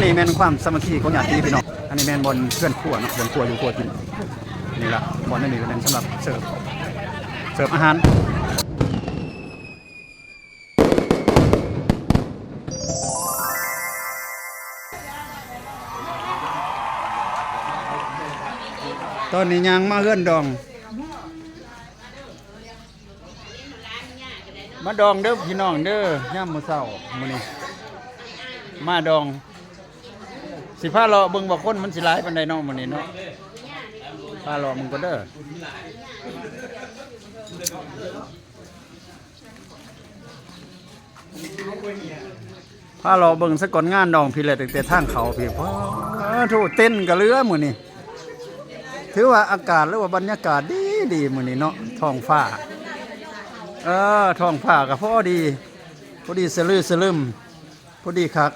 ນີ້ແມ່ນຄວາມສາມັກຄີຂອງຍາດຕິພີ່ນ້ອງ. ອັນນີ້ແມ່ນບ່ອນເຮືອນຄົວເນາະ, ເຮືອນຄົວຢູ່ຄົວກິນ. ນີ້ລະ ບ່ອນນີ້ລະແມ່ນສຳລັບເສີບ ເສີບອາຫານ. ຕອນນີ້ຍ່າງມາເຮືອນດອງ. ມາດອງເດີພີ່ນ້ອງເດີ, ຍາມມື້ເຊົ້າມື້ນີ້ມາດອງ. ຊິພາເລາະເບິ່ງວ່າຄົນມັນຊິຫຼາຍປານໃດເນາະມື້ນີ້ເນາະ. ພາເລາະເບິ່ງກ່ອນເດີ. ພາເລາະເບິ່ງສາກ່ອນງານດອງພີ້ແຫຼະ, ຕັ້ງແຕ່ທາງເຂົ້າພີ້. ໂອ້ໂທ້ ເຕັນກະເຫຼືອມື້ນີ້. ຖືວ່າອາກາດ ຫຼືວ່າບັນຍາກາດດີໆມື້ນີ້ເນາະ. ທ້ອງຟ້າ ເອີ ທ້ອງຟ້າກະພໍດີ ພໍດີສະລືສະລຶມ ພໍດີຄັກ.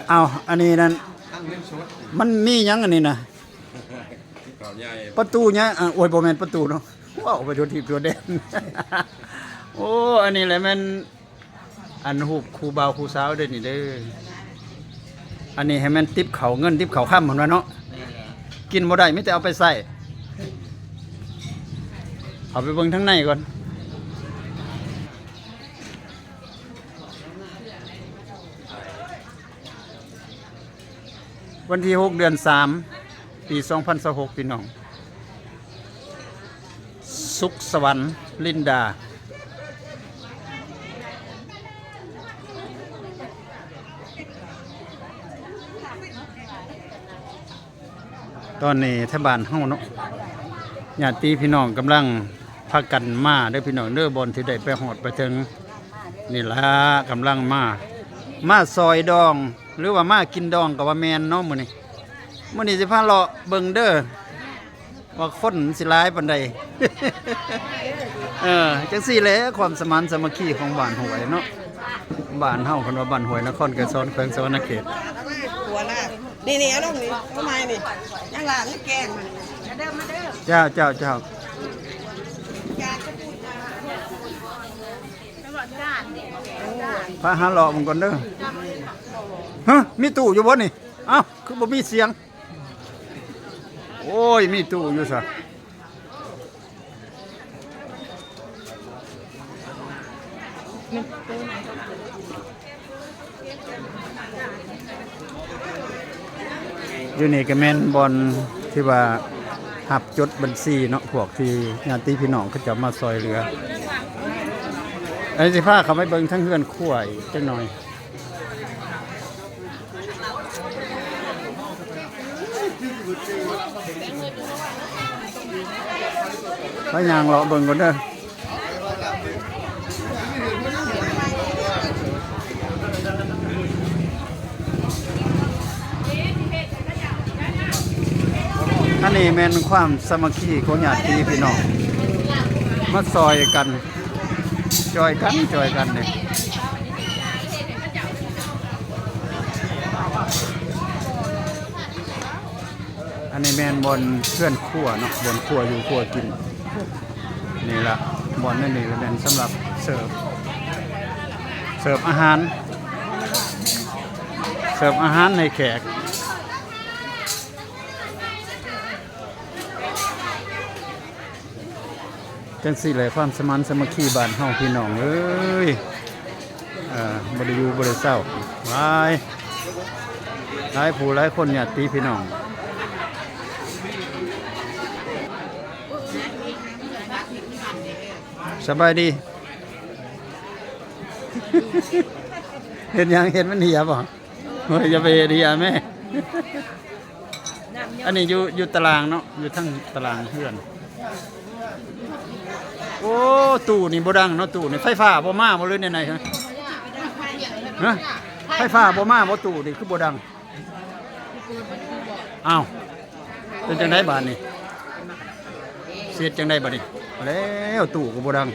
ເອົ້າ ອັນນີ້ນັ້ນ ມັນມີຫຍັງອັນນີ້ນະ? ປະຕູໃຫຍ່ ອາ ໂອ້ຍ ບໍ່ແມ່ນປະຕູເນາະ, ເວົ້າໄປທົ່ວທິບທົ່ວແດນ. ໂອ້ ອັນນີ້ແຫຼະແມ່ນ ອັນຮູບຄູ່ບ່າວຄູ່ສາວເດ້ນີ້ເດີ. ອັນນີ້ໃຫ້ແມ່ນຕິບເຂົ້າເງິນຕິບເຂົ້າຄຳ ເພິ່ນວ່າເນາະ. ກິນບໍ່ໄດ້ ມີແຕ່ເອົາໄປໃຊ້. ເຂົ້າໄປເບິ່ງທາງໃນກ່ອນ. ວັນທີຫົກ ເດືອນສາມ ປີສອງພັນຊາວຫົກ ພີ່ນ້ອງ. ສຸກສະຫວັນ ລິນດາ. ຕອນນີ້ແຖວບ້ານເຮົາເນາະ ຍາດຕິພີ່ນ້ອງກຳລັງພາກັນມາເດີພີ່ນ້ອງເດີ, ບ່ອນທີ່ໄດ້ໄປຮອດໄປເຖິງນີ້ລະ ກຳລັງມາ ມາຊອຍດອງ ຫຼືວ່າມາກິນດອງກໍວ່າແມ່ນເນາະ. ມື້ນີ້ ມື້ນີ້ຊິພາເລາະເບິ່ງເດີ ວ່າຄົນຊິຫຼາຍປານໃດ. ເອີ ຈັ່ງຊີ້ແຫຼະ ຄວາມສະໝານສາມັກຄີຂອງບ້ານຫ້ວຍເນາະ. ບ້ານເຮົາເພິ່ນວ່າບ້ານຫ້ວຍ ນະຄອນໄກສອນ ແຂວງສະຫວັນນະເຂດ. ນີ້ໆ ເອົາລົງນີ້ ເອົາໃໝ່ນີ້ ຍັງລ້າງຍັງແກງ. ເຈົ້າ ເຈົ້າ ເຈົ້າ. ພາຫາເລາະເບິ່ງກ່ອນເດີ. ຮະ ມີຕູ້ຢູ່ບໍ່ນີ້? ເອົ້າ ຄືບໍ່ມີສຽງ? ໂອ້ຍ ມີຕູ້ຢູ່ຊະ. ຢູ່ນີ້ກໍແມ່ນບ່ອນທີ່ວ່າຮັບຈົດບັນຊີເນາະ, ພວກທີ່ຍາດຕິພີ່ນ້ອງເຂົາເຈົ້າມາຊ່ອຍເຫຼືອ. ອັນນີ້ຊິພາເຂົ້າໄປເບິ່ງທາງເຮືອນຄົວອີກຈັກໜ່ອຍ. ໄປຍ່າງເລາະເບິ່ງກ່ອນເດີ. ອັນນີ້ແມ່ນຄວາມສາມັກຄີຂອງຍາດຕິພີ່ນ້ອງ ມາຊ່ອຍກັນ ຊ່ອຍກັນ ຊ່ອຍກັນເດ້. ອັນນີ້ແມ່ນບ່ອນເຮືອນຄົວເນາະ, ບ່ອນຄົວຢູ່ຄົວກິນ. ນີ້ລະ ບ່ອນໃນນີ້ລະແມ່ນສຳລັບເສີບ ເສີບອາຫານ ເສີບອາຫານໃຫ້ແຂກ. ຈັ່ງຊີ້ແຫຼະ ຄວາມສະໝານສາມັກຄີບ້ານເຮົາ ພີ່ນ້ອງເອີຍ. ເອີ ບໍ່ໄດ້ຢູ່ບໍ່ໄດ້ເຊົາ ຫຼາຍ ຫຼາຍຜູ້ຫຼາຍຄົນ ຍາດຕິພີ່ນ້ອງ. ສະບາຍດີ. ເຮັດຫຍັງ? ເຮັດມັນເຫຍບໍ່? ໂອ້ຍ ຢ່າໄປເຮັດເຫຍແມ້. ອັນນີ້ຢູ່ ຢູ່ຕາລາງເນາະ, ຢູ່ທາງຕາລາງເຮືອນ. ໂອ້ ຕູ້ນີ້ບໍ່ດັງເນາະ, ຕູ້ນີ້ໄຟຟ້າບໍ່ມາບໍ່ ຫຼືແນວໃດ? ຮະ ໄຟຟ້າບໍ່ມາບໍ່? ຕູ້ນີ້ຄືບໍ່ດັງ? ອ້າວ ເປັນຈັ່ງໃດບາດນີ້? ຊິເຮັດຈັ່ງໃດບາດນີ້? ແລ້ວ ຕູ້ກໍບໍ່ດັງ.